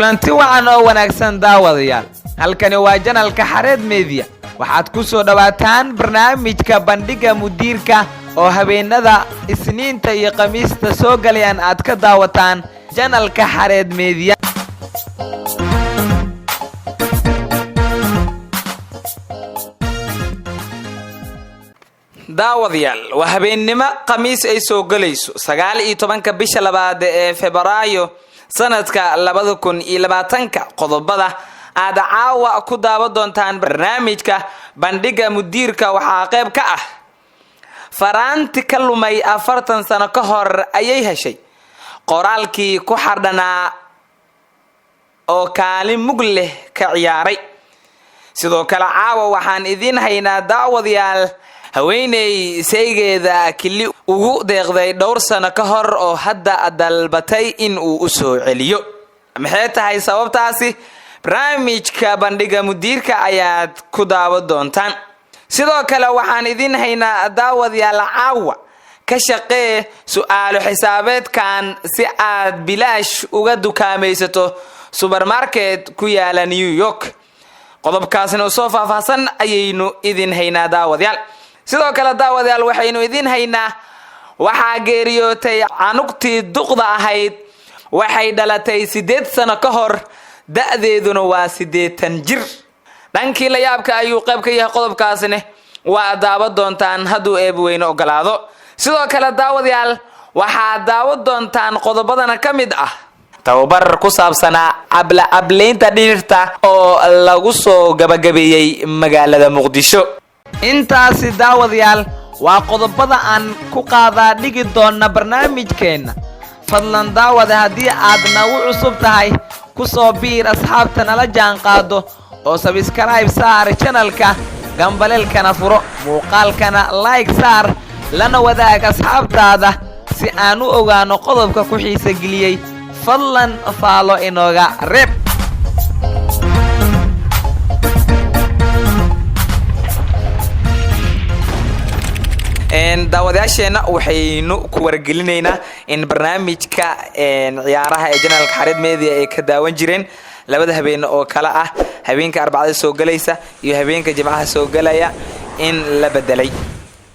Kulanti wacan oo wanaagsan, daawadayaal. Halkani waa channelka Xareed Media. Waxaad ku soo dhowaataan barnaamijka Bandhigga Mudiirka oo habeenada Isniinta iyo Khamiista soo galayaan aad ka daawataan channelka Xareed Media. Daawadayaal, waa habeennimo Khamiis ay soo gelayso 19-ka bisha labaad ee Febraayo sanadka 2020-ka. Qodobada aad caawa ku daawan doontaan barnaamijka Bandhigga Mudiirka waxaa qayb ka ah: faraanti ka lumay 40 sano ka hor ayay heshay, qoraalkii ku xardhanaa oo kaalin mug leh ka ciyaaray. Sidoo kale caawa waxaan idiin haynaa, daawadayaal, haweeney saygeeda kili ugu deeqday dhowr sano ka hor oo hadda dalbatay in uu u soo celiyo. Maxay tahay sababtaasi? Barnaamijka Bandhigga Mudiirka ayaad ku daawan doontaan. Sidoo kale waxaan idiin haynaa, daawadayaal, caawa ka shaqee su-aalo xisaabeedkan si aad bilaash uga dukaamaysato supermarket ku yaala New York. Qodobkaasna oo soo faahfaahsan ayaynu idin haynaa, daawadayaal. Sidoo kale, daawadayaal, waxaynu idin haynaa: waxaa geeriyootay canugtii duqda ahayd. Waxay dhalatay 8 sano ka hor, da-deeduna waa 80 jir. Dhankii la yaabka ayuu qayb ka yahay qodobkaasne, waa daawan doontaan hadduu Eebweyne ogolaado. Sidoo kale, daawadayaal, waxaad daawan doontaan qodobadana ka mid ah tababar ku saabsanaa abla ableynta dhirta oo lagu soo gabagabeeyey magaalada Muqdisho. Intaasi, daawadayaal, waa qodobada aan ku qaadaa dhigi doona barnaamijkeenna. Fadlan daawada, haddii aad nagu cusub tahay, ku soo biir asxaabta nala jaan qaado oo subscribe saar channelka, gambaleelkana furo, muuqaalkana like saar, lana wadaag asxaabtaada si aan u ogaano qodobka ku xiisa geliyey. Fadlan faalo inooga reeb. Daawadayaasheenna waxaynu ku wargelinaynaa in barnaamijka ciyaaraha ee channelka Xareed Media ay ka daawan jireen labada habeen oo kale ah habeenka Arbacada soo galaysa iyo habeenka Jimcaha soo galaya in la bedelay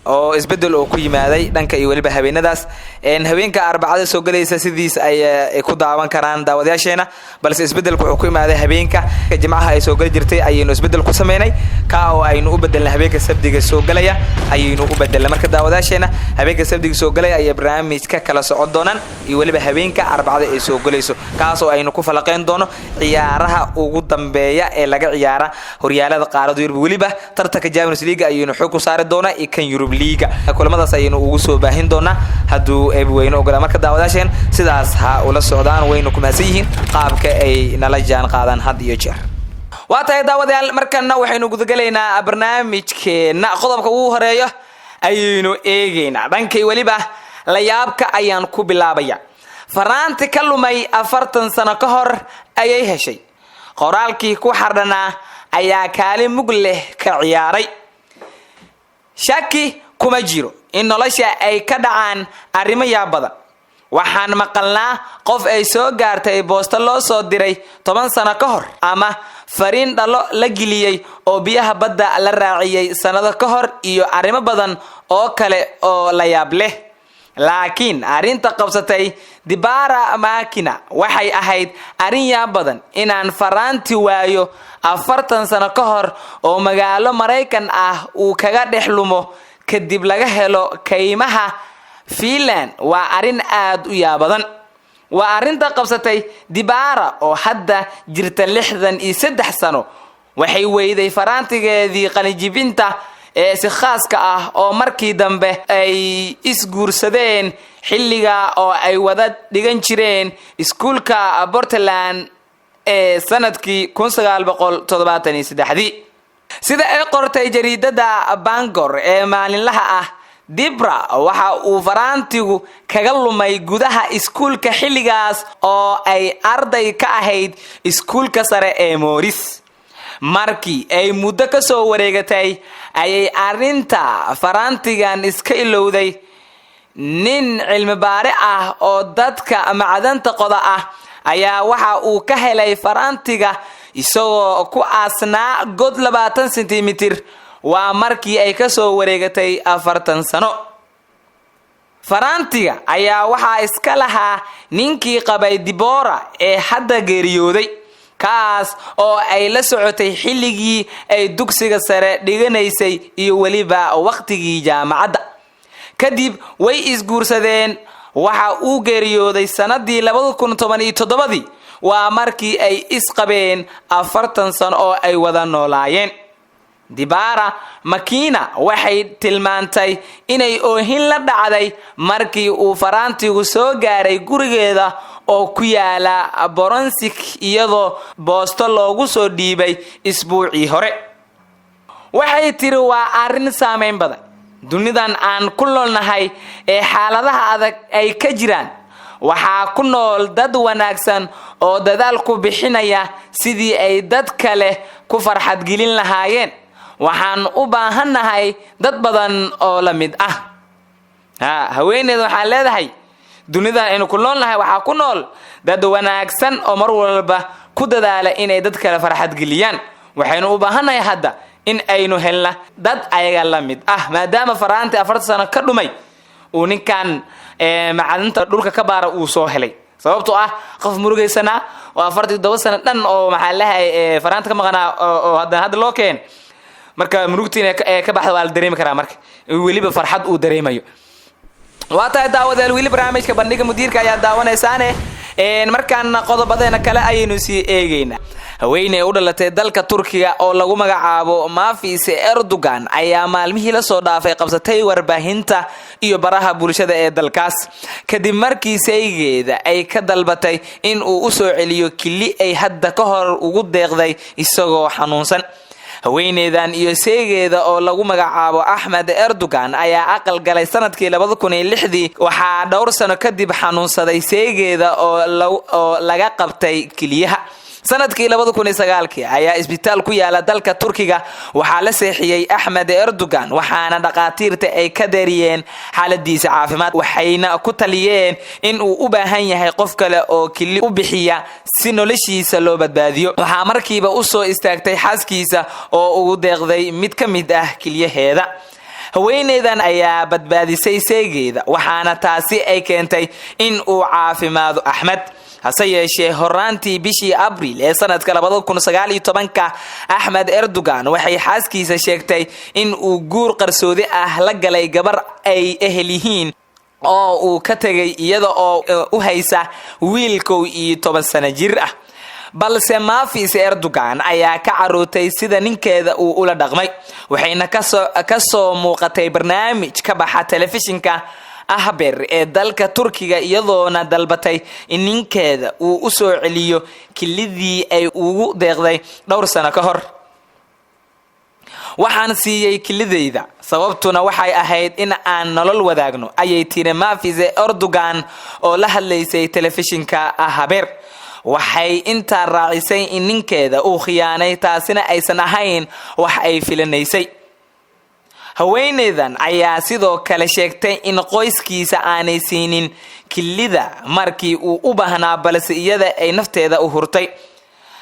oo isbedel oo ku yimaaday dhanka iyo weliba habeenadaas. Habeenka Arbacada soo galaysa sidiis ay ku daawan karaan daawadayaasheena, balse isbedelku wuxuu ku imaaday habeenka Jimcaha ay soo gali jirtay ayaynu isbedel ku sameynay, ka oo aynu u bedelnay habeenka Sabdiga soo galaya ayaynu u bedelnay. Marka daawadayaasheena habeenka Sabdiga soo galaya ayay barnaamijka kala socon doonaan iyo weliba habeenka Arbacada ay soo galayso, kaas oo aynu ku falaqeyn doono ciyaaraha ugu dambeeya ee laga ciyaara horyaalada qaarada Yurub. Weliba tartanka Champions League ayaynu xoog ku saari doonaa iyo kan Yurub Liiga. Kulamadaas ayaynu ugu soo baahin doonaa hadduu Eebweyne ogolaa. Marka daawadaasheen sidaas ha ula socdaan, waynu ku mahadsan yihiin qaabka ay nala jaan qaadaan had iyo jeer. Waa tahay, daawadayaal, markana waxaynu gudagalaynaa barnaamijkeenna. Qodobka ugu horeeya ayaynu eegaynaa. Dhankay weliba layaabka ayaan ku bilaabaya. Faraanti ka lumay 40 sano ka hor ayay heshay, qoraalkii ku xardhanaa ayaa kaalin mug leh ka ciyaaray. Shaki kuma jiro in nolosha ay ka dhacaan arrimo yaab badan. Waxaan maqalnaa qof ay soo gaartay boosto loo soo diray 10 sano ka hor ama fariin dhalo la geliyey oo biyaha badda la raaciyey sannado ka hor iyo arrimo badan oo kale oo la yaab leh. Laakiin arrinta qabsatay Dibara Makina waxay ahayd arrin yaab badan: inaan faraanti waayo 40 sano ka hor oo magaalo Maraykan ah uu kaga dhex lumo, kadib laga helo kaymaha Finland, waa arrin aad u yaabadan. Waa arrinta qabsatay Dibara oo hadda jirta 63 sano. Waxay weyday faraantigeedii qalinjibinta ee si khaaska ah oo markii dambe ay isguursadeen, xilliga oo ay wada dhigan jireen iskuulka Portland ee sanadkii 1973-dii. Sida ay qortay jariidada Bangor ee maalinlaha ah, Dibra waxa uu faraantigu kaga lumay gudaha iskuulka xilligaas oo ay arday ka ahayd iskuulka sare ee Moris. Markii ay muddo ka soo wareegatay ayay arrinta faraantigan iska ilowday. Nin cilmi baare ah oo dadka macdanta qoda ah Ayaa waxa uu ka helay faraantiga isagoo ku aasnaa god 20 sentimitir. Waa markii ay kasoo wareegatay 40 sano. Faraantiga ayaa waxaa iska lahaa ninkii qabay Dibora ee hadda geeriyooday, kaas oo ay la socotay xilligii ay dugsiga sare dhiganaysay iyo weliba wakhtigii jaamacadda. Kadib way isguursadeen. Waxa uu geeriyooday sanadii 2017-dii. Waa markii ay isqabeen 40 sano oo ay wada noolaayeen. Dibara Makina waxay tilmaantay inay oohin la dhacday markii uu faraantigu soo gaaray gurigeeda oo ku yaala Boronsik, iyadoo boosto loogu soo dhiibay isbuucii hore. Waxay tiri: "Waa arrin saameyn badan. Dunidan aan ku noolnahay ee xaaladaha adag ay ka jiraan, waxaa ku nool dad wanaagsan oo dadaal ku bixinaya sidii ay dad kale ku farxadgelin lahaayeen. Waxaan u baahannahay dad badan oo la mid ah." Ha haweeneeda waxaan leedahay, dunidan aynu ku noolnahay waxaa ku nool dad wanaagsan oo mar walba ku dadaala inay dad kale farxadgeliyaan. Waxaynu u baahannahay hadda in aynu helna dad ayaga la mid ah, maadaama faraantii 40 sano ka dhumay uu ninkan macdinta dhulka ka baara uu soo helay. Sababtoo ah qof murugaysanaa oo 47 sano dhan oo maxaa lahay faraanta ka maqanaa oo haddana hadda loo keen, marka murugtiina ee ka baxda waa la dareemi karaa. Marka weliba farxad uu dareemayo. Waa tahay, daawadayaal, weli barnaamijka Bandhiga Mudiirka ayaa daawanaysaane. Markaan qodobadeena kale ayaynu sii eegeynaa. Haweeney u dhalatay dalka Turkiga oo lagu magacaabo Mafis Erdogan ayaa maalmihii lasoo dhaafay qabsatay warbaahinta iyo baraha bulshada ee dalkaas, kadib markii saygeeda ay ka dalbatay in uu usoo celiyo kili ay hadda ka hor ugu deeqday isagoo xanuunsan. Haweeneydan iyo seegeeda oo lagu magacaabo Axmed Erdogan ayaa aqal galay sanadkii 2006-dii. Waxaa dhowr sano kadib xanuunsaday seegeeda oo laga qabtay keliyaha. Sanadkii 2009-kii ayaa isbitaal ku yaala dalka Turkiga waxaa la seexiyey Axmed Erdogan, waxaana dhakhaatiirta ay ka dariyeen xaaladiisa caafimaad, waxayna ku taliyeen in uu u baahan yahay qof kale oo kili u bixiya si noloshiisa loo badbaadiyo. Waxaa markiiba usoo istaagtay xaaskiisa oo ugu deeqday mid ka mid ah keliyaheeda. Haweeneydan ayaa badbaadisay seegeeda, waxaana taasi ay keentay in uu caafimaado Axmed. Hase yeeshee, horaantii bishii Abriil ee sanadka 2019-ka, Axmed Erdogan waxay xaaskiisa sheegtay in uu guur qarsoodi ah la galay gabar ay ehel yihiin oo uu ka tegay, iyada oo u haysa wiil 11 sano jir ah. Balse Mafis Erdogan ayaa ka carootay sida ninkeeda uu ula dhaqmay, waxayna kasoo muuqatay barnaamij ka baxa telefishinka Ahber ee dalka Turkiga, iyadoona dalbatay in ninkeeda uu u soo celiyo kilidii ay ugu deeqday dhowr sano ka hor. "Waxaan siiyey kilidayda, sababtuna waxay ahayd in aan nolol wadaagno," ayay tiri Mafise Erdogan oo la hadlaysay telefishinka Haber. Waxay intaa raacisay in ninkeeda uu khiyaanay, taasina aysan ahayn wax ay filanaysay. Haweeneydan ayaa sidoo kale sheegtay in qoyskiisa aanay siinin kilida markii uu u baahnaa, balse iyada ay nafteeda u hurtay.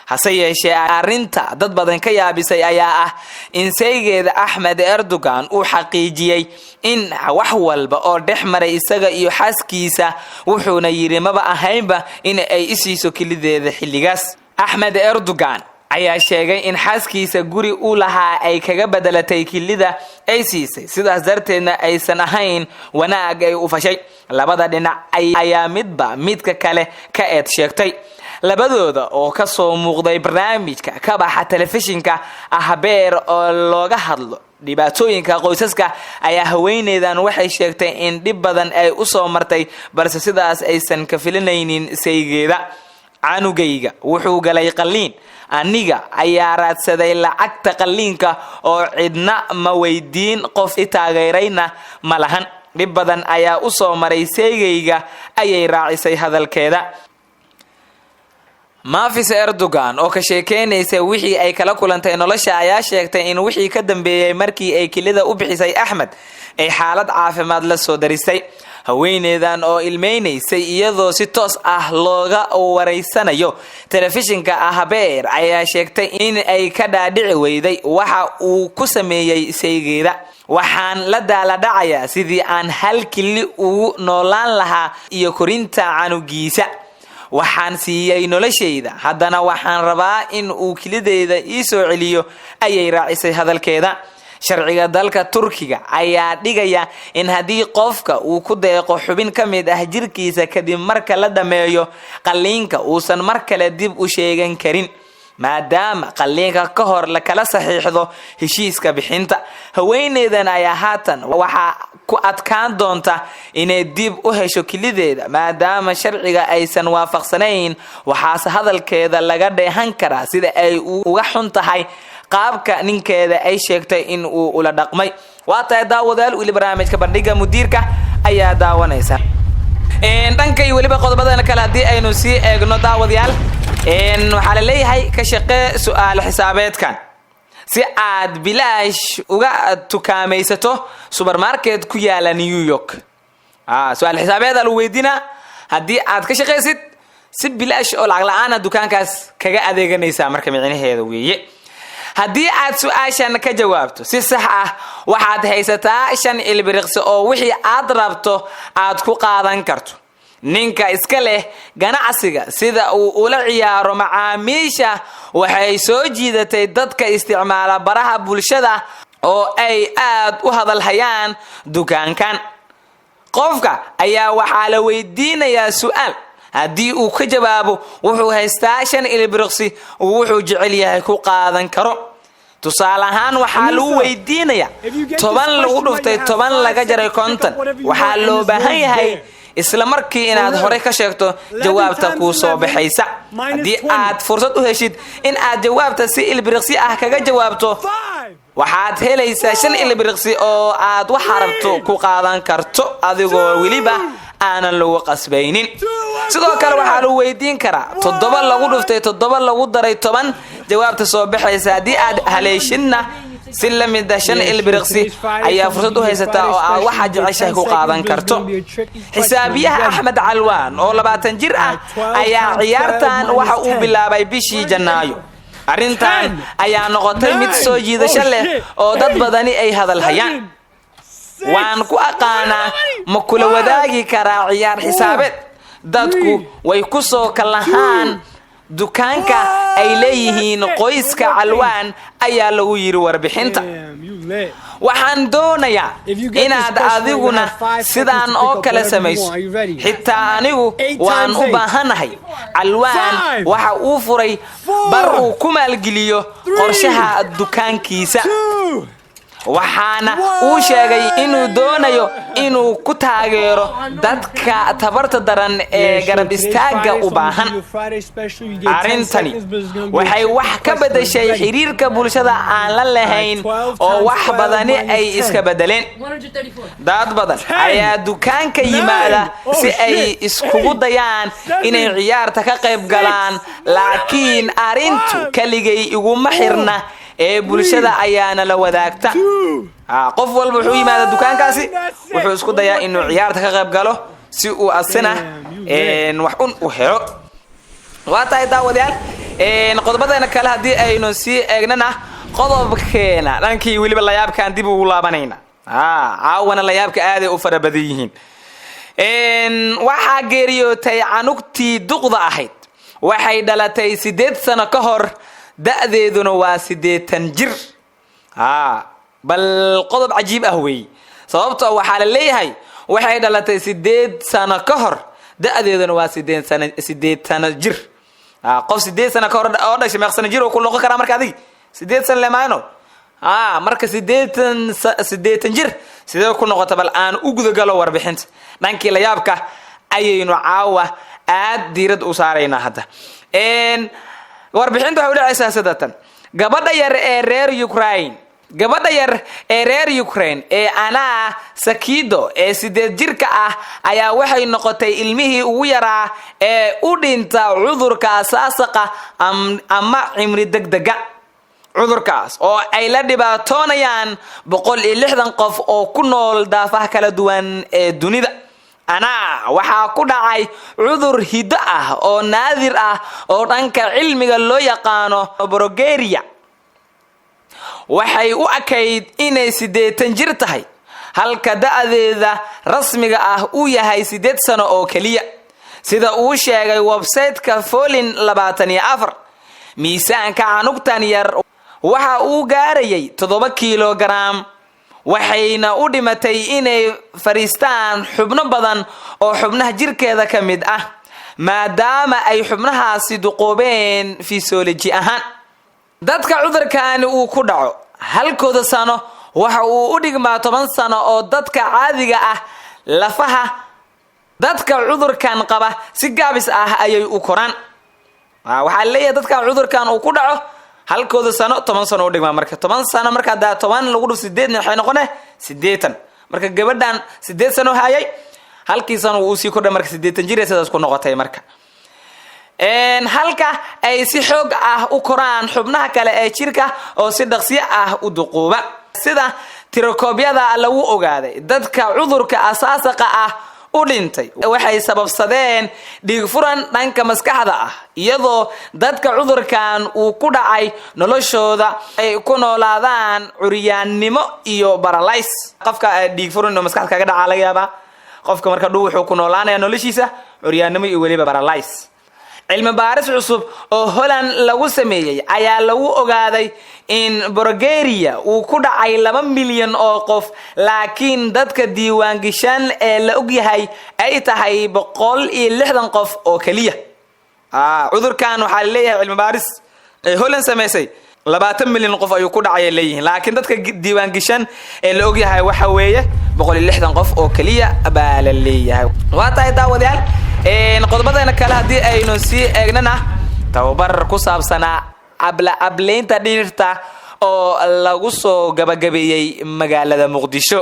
Hase yeeshee, arrinta dad badan ka yaabisay ayaa ah in saygeeda Axmed Erdogan uu xaqiijiyey in wax walba oo dhex maray isaga iyo xaaskiisa, wuxuuna yidhi: "Maba ahaynba in ay isiiso kelideeda xilligaas." Axmed Erdogan ayaa sheegay in xaaskiisa guri u lahaa ay kaga bedelatay kilida ay siisay, sidaas darteedna aysan ahayn wanaag ay u fashay. Labada dhinac ayaa midba midka kale ka eed sheegtay. Labadooda oo kasoo muuqday barnaamijka ka baxa telefishinka Ahbeer oo looga hadlo dhibaatooyinka qoysaska ayaa haweeneydan waxay sheegtay in dhib badan ay usoo martay, balse sidaas aysan ka filinaynin saygeeda. "Canugayga wuxuu galay qalliin. Aniga ayaa raadsaday lacagta qalliinka oo cidna ma weydiin, qof i taageerayna ma lahan. Dhib badan ayaa usoo maray seygayga," ayay raacisay hadalkeeda. Mafis Erdogan oo ka sheekeynaysa wixii ay kala kulantay nolosha ayaa sheegtay in wixii ka dambeeyey markii ay kelida u bixisay Axmed ay xaalad caafimaad la soo darisay. Haweeneydan oo ilmeynaysay iyadoo si toos ah looga wareysanayo telefishinka Haber ayaa sheegtay in ay ka dhaadhici weyday waxa uu ku sameeyey saygeeda. "Waxaan la daaladhacayaa sidii aan hal kili ugu noolaan lahaa iyo korinta canugiisa. Waxaan siiyey noloshayda, haddana waxaan rabaa in uu kilideyda ii soo celiyo," ayay raacisay hadalkeeda. Sharciga dalka Turkiga ayaa dhigaya in haddii qofka uu ku deeqo xubin ka mid ah jirkiisa, kadib marka la dhammeeyo qalliinka uusan mar kale dib u sheegan karin, maadaama qalliinka ka hor lakala saxiixdo heshiiska bixinta. Haweeneydan ayaa haatan waxaa ku adkaan doonta inay dib u hesho kilideeda, maadaama sharciga aysan waafaqsanayn. Waxaase hadalkeeda laga dheehan karaa sida ay uga xun tahay qaabka ninkeeda ay sheegtay in uu ula dhaqmay. Waa tahay daawadayaal, weli barnaamijka Bandhiga Mudiirka ayaa daawanaysa. Dhanka iyo weliba qodobadana kale haddii aynu sii eegno, daawadayaal, waxaa la leeyahay ka shaqee su-aal xisaabeedkan si aad bilaash uga tukaamaysato supermarket ku yaala New York. Su-aal xisaabeeda lagu weydiinaa, haddii aad ka shaqaysid si bilaash oo lacag la-aana dukaankaas kaga adeeganaysaa. Marka micnaheeda weeye, haddii aad su-aashan ka jawaabto si sax ah, waxaad haysataa 5 ilbiriqsi oo wixii aad rabto aad ku qaadan karto. Ninka iska leh ganacsiga sida uu ula ciyaaro macaamiisha waxay soo jiidatay dadka isticmaala baraha bulshada oo ay aad u hadalhayaan dukaankan. Qofka ayaa waxaa la weydiinayaa su-aal, haddii uu ka jawaabo wuxuu haystaa 5 ilbiriqsi uu wuxuu jecel yahay ku qaadan karo. Tusaale ahaan, waxaa lagu weydiinayaa 10 lagu dhuftay 10 laga jaray 50. Waxaa loo baahan yahay isla markii inaad horey ka sheegto jawaabta kuu soo baxaysa. Haddii aad fursad u heshid in aad jawaabta si ilbiriqsi ah kaga jawaabto, waxaad helaysaa 5 ilbiriqsi oo aad waxa rabto ku qaadan karto, adigoo weliba aanan lagu qasbaynin. Sidoo kale waxaa lagu weydiin karaa 7 lagu dhuftay 7 lagu daray 10. Jawaabta soo baxaysa haddii aad haleeshidna, si la mid ah 5 ilbiriqsi ayaa fursad u haysataa oo aad waxaad jeceshahay ku qaadan karto. Xisaabiyaha Axmed Calwaan oo 20 jir ah ayaa ciyaartan waxa uu bilaabay bishii Janaayo. Arrintan ayaa noqotay mid soo jiidasho leh oo dad badani ay hadalhayaan. "Waan ku aqaanaa, ma kula wadaagi karaa ciyaar xisaabeed? Dadku way ku soo kalahaan dukaanka ay leeyihiin qoyska Calwaan," ayaa lagu yidhi warbixinta. "Waxaan doonayaa inaad adiguna sidaan oo kale samayso. Xitaa anigu waan u baahanahay." Calwaan waxa uu furay bar uu ku maalgeliyo qorshaha dukaankiisa, waxaana uu sheegay inuu doonayo inuu ku taageero dadka tabarta daran ee garab istaagga u baahan. "Arrintani waxay wax ka beddeshay xiriirka bulshada aan la lahayn oo wax badani ay iska beddeleen. Dad badan ayaa dukaanka yimaada si ay iskugu dayaan inay ciyaarta ka qayb galaan, laakiin arrintu keligay iguma xirna ee bulshada ayaana la wadaagta." Qof walba wuxuu yimaada dukaankaasi, wuxuu isku dayaa inuu ciyaarta ka qayb galo si uu asina wax un u helo. Waa tahay daawadayaal, qodobadeena kale haddii aynu sii eegnana, qodobkeena dhankii weliba layaabkaan dib ugu laabanayna. Caawana layaabka aaday u fara badan yihiin. Waxaa geeriyootay canugtii duqda ahayd. Waxay dhalatay 8 sano ka hor, da-deeduna waa 80 jir. Bal qodob cajiib ah weey, sababtoo waxaa la leeyahay waxay dhalatay 8 sano ka hor, da-deeduna waa 8 sano, 8 sano jir. Qof 8 sano ka hor oo dhashay, meeq sano jir oo ku noqon karaa? Marka adig 8 sano lemaano, marka 80 jir sidee ku noqota? Bal aan u gudagalo warbixinta. Dhankii layaabka ayaynu caawa aad diirad u saaraynaa hadda. Warbixinta waxay udhacaysaa sidatan: gabadha yar ee reer Ukraine Gabadha yar ee reer Ukraine ee Anaa Sakido ee 8 jirka ah ayaa waxay noqotay ilmihii ugu yaraa ee u dhinta cudurka asaasaqa ama cimri degdega, cudurkaas oo ay la dhibaatoonayaan 160 qof oo ku nool daafaha kala duwan ee dunida. Anaa waxaa ku dhacay cudur hiddo ah oo naadir ah oo dhanka cilmiga loo yaqaano progeria. Waxay u ekayd inay 80 jir tahay, halka da'deeda rasmiga ah uu yahay 8 sano oo keliya, sida uu sheegay website-ka Folin 24. Miisaanka canugtan yar waxa uu gaarayay 7 kilogaram, waxayna u dhimatay inay fadhiistaan xubno badan oo xubnaha jirkeeda ka mid ah, maadaama ay xubnahaasi duqoobeen physiology ahaan. Dadka cudurkaani uu ku dhaco, halkooda sano waxa uu u dhigmaa 10 sano oo dadka caadiga ah. Lafaha dadka cudurkan qaba si gaabis ah ayay u koraan. Waxaa leeyahay, dadka cudurkan uu ku dhaco, halkooda sano 10 sano u dhigmaa. Marka 10 sano marka daa 10 lagu dhuf 8-na, waxay noqone 80. Marka gabadhan 8 sano hayay, halkii sano wuu usii kordhay, marka 80 jir sidaas ku noqotay. Marka halka ay si xoog ah u koraan xubnaha kale ee jirka oo si dhaqsiyo ah u duquuba. Sida tirokoobyada lagu ogaaday, dadka cudurka asaasaqa ah u dhintay waxay sababsadeen dhiig furan dhanka maskaxda ah, iyadoo dadka cudurkan uu ku dhacay noloshooda ay ku noolaadaan curyaannimo iyo paralysis. Qofka dhiig furan inuu maskaxda kaga dhacaa laga yaabaa qofka. Marka dhow wuxuu ku noolaanaya noloshiisa curyaannimo iyo weliba paralysis. Cilmi baaris cusub oo Holland lagu sameeyey ayaa lagu ogaaday in progeria uu ku dhacay 2 milyan oo qof, laakiin dadka diiwaangishan ee la ogyahay ay tahay 160 qof oo keliya. Cudurkan waxaa leeyahay, cilmi baaris ee Holland samaysay, 20 milyan qof ayuu ku dhacay leeyihiin, laakiin dadka diiwaangishan ee la ogyahay waxa weeye 160 qof oo keliya baa la leeyahay. Waa tahay, daawadayaal, qodobadeena kale haddii aynu sii eegnana, tababar ku saabsanaa abla ableynta dhirta oo lagu soo gabagabeeyey magaalada Muqdisho.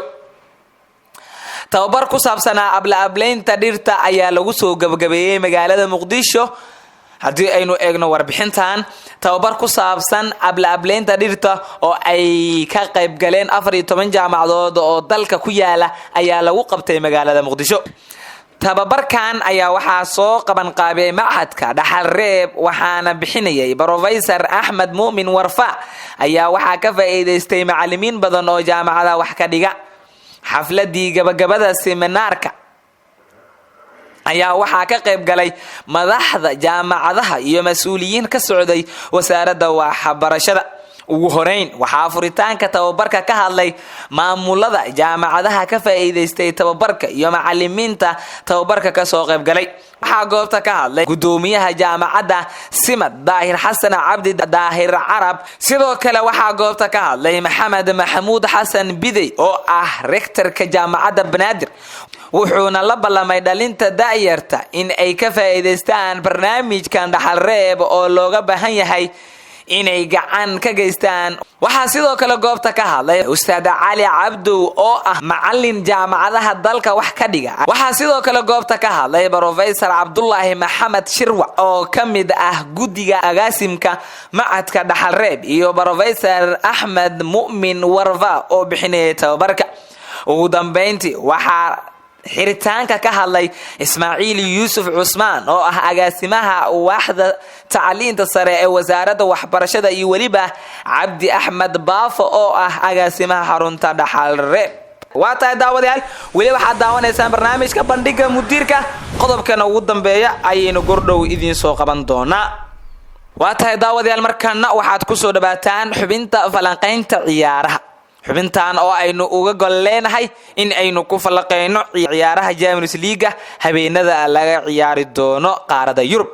Tababar ku saabsanaa abla ableynta dhirta ayaa lagu soo gabagabeeyey magaalada Muqdisho. Haddii aynu eegno warbixintan, tababar ku saabsan abla ableynta dhirta oo ay ka qayb galeen 14 jaamacadood oo dalka ku yaala ayaa lagu qabtay magaalada Muqdisho. Tababarkan ayaa waxaa soo qaban qaabiyay Machadka Dhaxal Reeb, waxaana bixinayay Professor Axmed Muumin Warfa. Ayaa waxaa ka faa'iidaystay macalimiin badan oo jaamacada wax ka dhiga. Xafladii gabagabada seminaarka ayaa waxaa ka qayb galay madaxda jaamacadaha iyo mas-uuliyiin ka socday wasaaradda waxbarashada. Ugu horeyn waxaa furitaanka tababarka ka hadlay maamulada jaamacadaha ka faa'iidaystay tababarka iyo macalimiinta tababarka kasoo qayb galay. Waxaa goobta ka hadlay gudoomiyaha jaamacadda Simad, Daahir Xasan Cabdi Daahir Carab. Sidoo kale waxaa goobta ka hadlay Maxamed Maxamuud Xasan Bidey oo ah rector-ka Jaamacadda Banaadir, wuxuuna la ballamay dhalinta da'yarta in ay ka faa'iidaystaan barnaamijkan Dhaxal Reeb oo looga baahan yahay inay gacan ka geystaan. Waxaa sidoo kale goobta ka hadlay Ustaad Cali Cabdow oo ah macalin jaamacadaha dalka wax ka dhiga. Waxaa sidoo kale goobta ka hadlay Professor Cabdulaahi Maxamed Shirwac oo ka mid ah guddiga agaasimka Machadka Dhaxal Reeb iyo Professor Axmed Mu'min Warfa oo bixinayay tababarka. Ugu dambeyntii waxaa xiritaanka ka hadlay Ismaaciil Yuusuf Cusmaan oo ah agaasimaha waaxda tacliinta sare ee wasaaradda waxbarashada iyo weliba Cabdi Axmed Baafo oo ah agaasimaha xarunta Dhaxal Reeb. Waa tahay, daawadayaal, weli waxaad daawanaysaan barnaamijka Bandhiga Mudiirka. Qodobkana ugu dambeeya ayaynu gordhow idiin soo qaban doonaa. Waa tahay, daawadayaal, markaana waxaad kusoo dhawaataan xubinta falanqaynta ciyaaraha, xubintan oo aynu uga gol leenahay in aynu ku falaqeyno ciyaaraha Champions League-ga habeenada laga ciyaari doono qaarada Yurub.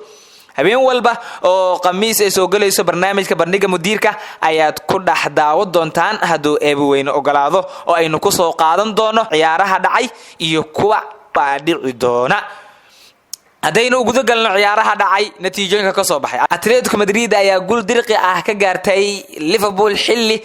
Habeen walba oo Khamiis ay soo gelayso, barnaamijka Bandhiga Mudiirka ayaad ku dhex daawo doontaan, hadduu Eebi Weyne ogolaado, oo aynu kusoo qaadan doono ciyaaraha dhacay iyo kuwa baa dhici doona. Haddaynu guda galno ciyaaraha dhacay, natiijooyinka kasoo baxay, Atletico Madrid ayaa guul dirqi ah ka gaartay Liverpool xilli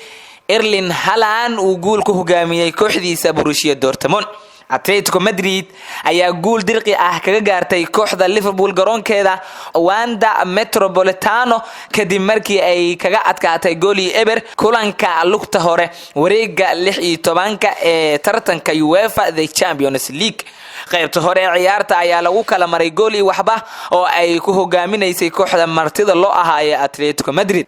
Erling Haaland uu guul ku hogaamiyey kooxdiisa Borussia Dortmund. Atletico Madrid ayaa guul dirqi ah kaga gaartay kooxda Liverpool garoonkeeda Wanda Metropolitano, kadib markii ay kaga adkaatay 1-0 kulanka lugta hore wareega 16-ka ee tartanka UEFA the Champions League. Qaybta hore ee ciyaarta ayaa lagu kala maray 1-0 oo ay ku hogaaminaysay kooxda martida loo ahaaye Atletico Madrid.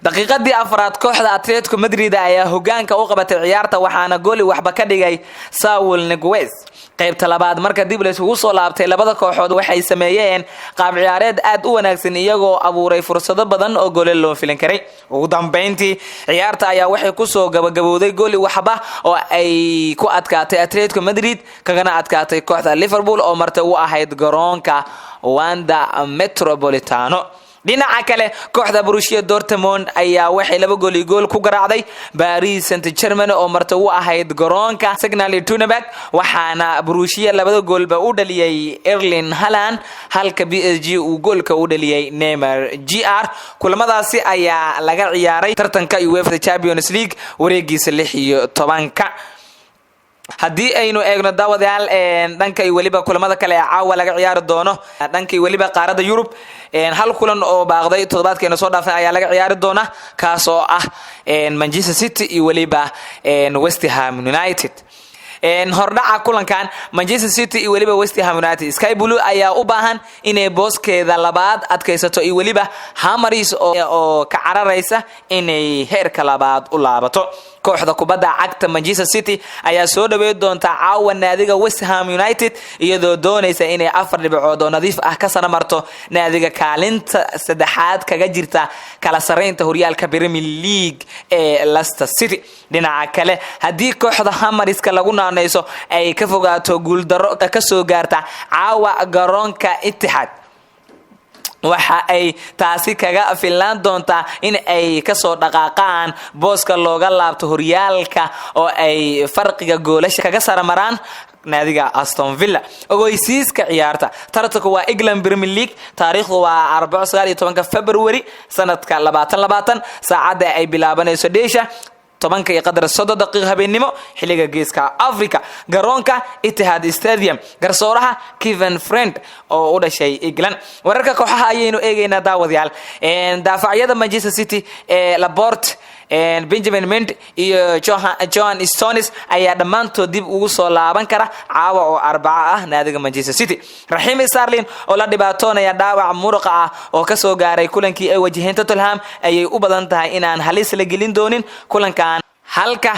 Daqiiqadii afraad kooxda Atletico Madrid ayaa hogaanka u qabatay ciyaarta, waxaana 1-0 ka dhigay Saul Niguez. Qaybta labaad marka dib laysugu soo laabtay, labada kooxood waxay sameeyeen qaab ciyaareed aad u wanaagsan, iyagoo abuuray fursado badan oo goole loo filin karay. Ugu dambeyntii ciyaarta ayaa waxay kusoo gabagabowday 1-0 oo ay ku adkaatay Atletico Madrid, kagana adkaatay kooxda Liverpool oo martay u ahayd garoonka Wanda Metropolitano. Dhinaca kale, kooxda Borussia Dortmund ayaa waxay 2-1 ku garaacday Paris Saint Germain oo marta u ahayd garoonka Signal Iduna Park, waxaana Borussia labada goolba u dhaliyay Erling Haaland, halka PSG uu goolka u dhaliyay Neymar Jr. Kulamadaasi ayaa laga ciyaaray tartanka UEFA Champions League wareegiisa 16-ka. Haddii aynu eegno, daawadayaal, dhanka iyo weliba kulamada kale ee caawa laga ciyaari doono dhanka iyo weliba qaaradda Yurub, hal kulan oo baaqday toddobaadkeena soo dhaafay ayaa laga ciyaari doona, kaas oo ah Manchester City iyo weliba West Ham United. Hordhaca kulankan Manchester City iyo weliba West Ham United, Sky Blue ayaa u baahan inay booskeeda labaad adkaysato iyo weliba Hammers oo ka cararaysa inay heerka labaad u laabato. Kooxda kubadda cagta Manchester City ayaa soo dhaweyn doonta caawa naadiga West Ham United, iyadoo doonaysa inay 4 dhibcood oo nadiif ah ka saramarto naadiga kaalinta saddexaad kaga jirta kala sareynta horyaalka Premier League ee Leicester City. Dhinaca kale, haddii kooxda Hammerska lagu naanayso ay ka fogaato guuldaro kasoo gaarta caawa garoonka Etihad, waxa ay taasi kaga filnaan doontaa in ay kasoo dhaqaaqaan booska looga laabto horyaalka oo ay farqiga goolasha kaga saramaraan naadiga Aston Villa. Ogeysiiska ciyaarta: tartanku waa England Premier League, taariikhdu waa Arbaco, 19-ka February, sanadka 2020, saacadda ay bilaabanayso dheesha 10:30 habeennimo xilliga Geeska Africa, garoonka Etihad Stadium, garsooraha Kevin Friend oo u dhashay England. Wararka kooxaha ayaynu eegaynaa, daawadayaal. Daafacyada Manchester City ee Laporte, Benjamin Mendy iyo John Stones ayaa dhammaantood dib ugu soo laaban kara caawa oo Arbaco ah naadiga Manchester City. Raheem Sterling oo la dhibaatoonaya dhaawac muruqa ah oo kasoo gaaray kulankii ay wajaheen Tottenham ayay u badan tahay inaan halis la gelin doonin kulankan, halka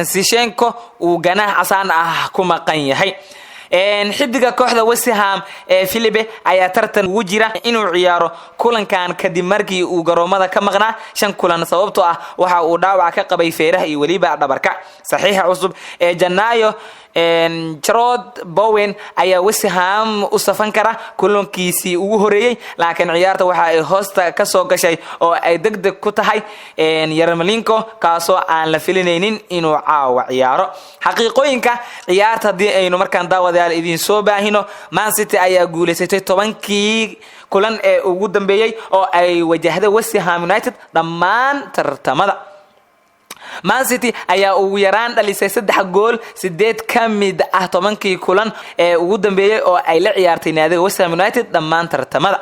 Zinchenko uu ganaax casaan ah ku maqan yahay. Xidiga kooxda West Ham ee Philipe ayaa tartan ugu jira inuu ciyaaro kulankan, kadib markii uu garoomada ka maqnaa shan kulan, sababtoo ah waxa uu dhaawac ka qabay feeraha iyo weliba dhabarka. Saxiixa cusub ee Janaayo, Jarrod Bowen, ayaa West Ham u safan kara kulankiisii ugu horeeyey, laakiin ciyaarta waxa ay hoosta kasoo gashay oo ay deg deg ku tahay Yarmolenko, kaasoo aan la filinaynin inuu caawa ciyaaro. Xaqiiqooyinka ciyaarta haddii aynu markaan, daawadayaal, idiin soo baahino, Man City ayaa guuleysatay 10-kii kulan ee ugu dambeeyey oo ay wajahday West Ham United dhammaan tartamada. Man City ayaa ugu yaraan dhalisay saddex gool sideed ka mid ah 10-kii kulan ee ugu dambeeyey oo ay la ciyaartay naadiga West Ham United dhammaan tartamada.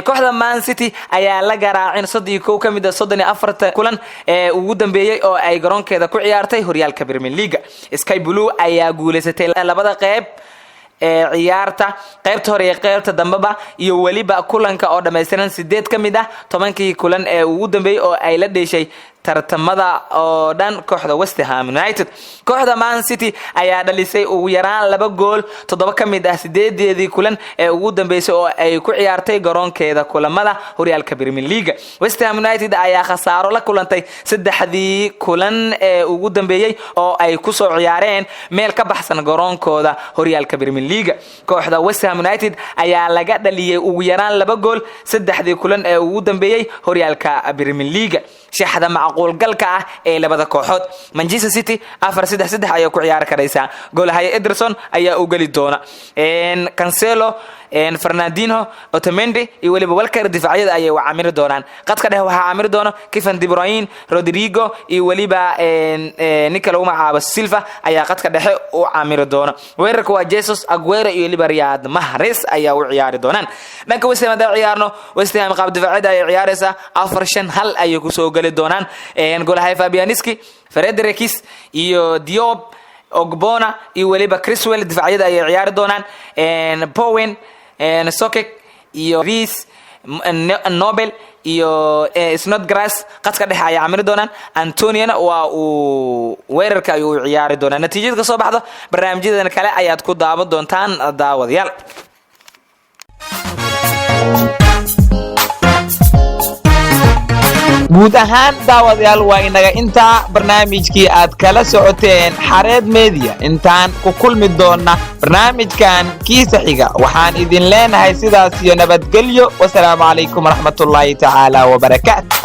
Kooxda Man City ayaa la garaacin 31 ka mid ah 34-ta kulan ee ugu dambeeyey oo ay garoonkeeda ku ciyaartay horyaalka Premier League. Sky Blue ayaa guuleysatay labada qeyb ee ciyaarta, qaybta hore iyo qaybta dambeba, iyo weliba kulanka oo dhammaystiran sideed ka mid ah 10-kii kulan ee ugu dambeeyey oo ay la dheeshay tartamada oo dhan kooxda West Ham United. Kooxda Man City ayaa dhalisay ugu yaraan laba gool toddoba ka mid ah sideedeedii kulan ee ugu dambeysay oo ay ku ciyaartay garoonkeeda kulamada horyaalka Premier League. West Ham United ayaa khasaaro la kulantay saddexdii kulan ee ugu dambeeyey oo ay kusoo ciyaareen meel ka baxsan garoonkooda horyaalka Premier League. Kooxda West Ham United ayaa laga dhaliyay ugu yaraan laba gool saddexdii kulan ee ugu dambeeyey horyaalka Premier League. Shaxda macquulgalka ah ee labada kooxood: Manchester City 4-3-3 ayaa ku ciyaari karaysaa. Goolhaye Ederson ayaa u geli doona. Cancelo Fernandinho, Otamendi iyo weliba Walker difaacyada ayay camiri doonaan. Qadka dhexe waxaa camiri doona Kevin De Bruyne, Rodrigo iyo weliba ninka lagu magacaabo Silva ayaa qadka dhexe u camiri doona. Weerarka waa Jesus, Aguero iyo weliba Riyad Mahrez ayaa u ciyaari doonaan. Dhanka West Ham haddaan ciyaarno, West Ham qaab difaacyada ayay ciyaaraysaa, 4-5-1 ayay kusoo geli doonaan. Golahay Fabianski, Fredericks iyo Diop, Ogbonna iyo weliba Cresswell difaacyada ayay ciyaari doonaan. Bowen, Soucek iyo Riis, Noble iyo Snodgrass qadka dhexe ayay camiri doonaan. Antoniona waa uu weerarka ayuu u ciyaari doonaa. Natiijada kasoo baxdo barnaamijyadan kale ayaad ku daawan doontaan, daawadayaal. Guud ahaan, daawadayaal, waa inaga intaa barnaamijkii aad kala socoteen Xareed Media. Intaan ku kulmi doonna barnaamijkan kiisa xiga, waxaan idin leenahay sidaas iyo nabadgelyo. Wasalaamu calaykum waraxmatullaahi tacaala wabarakaatu.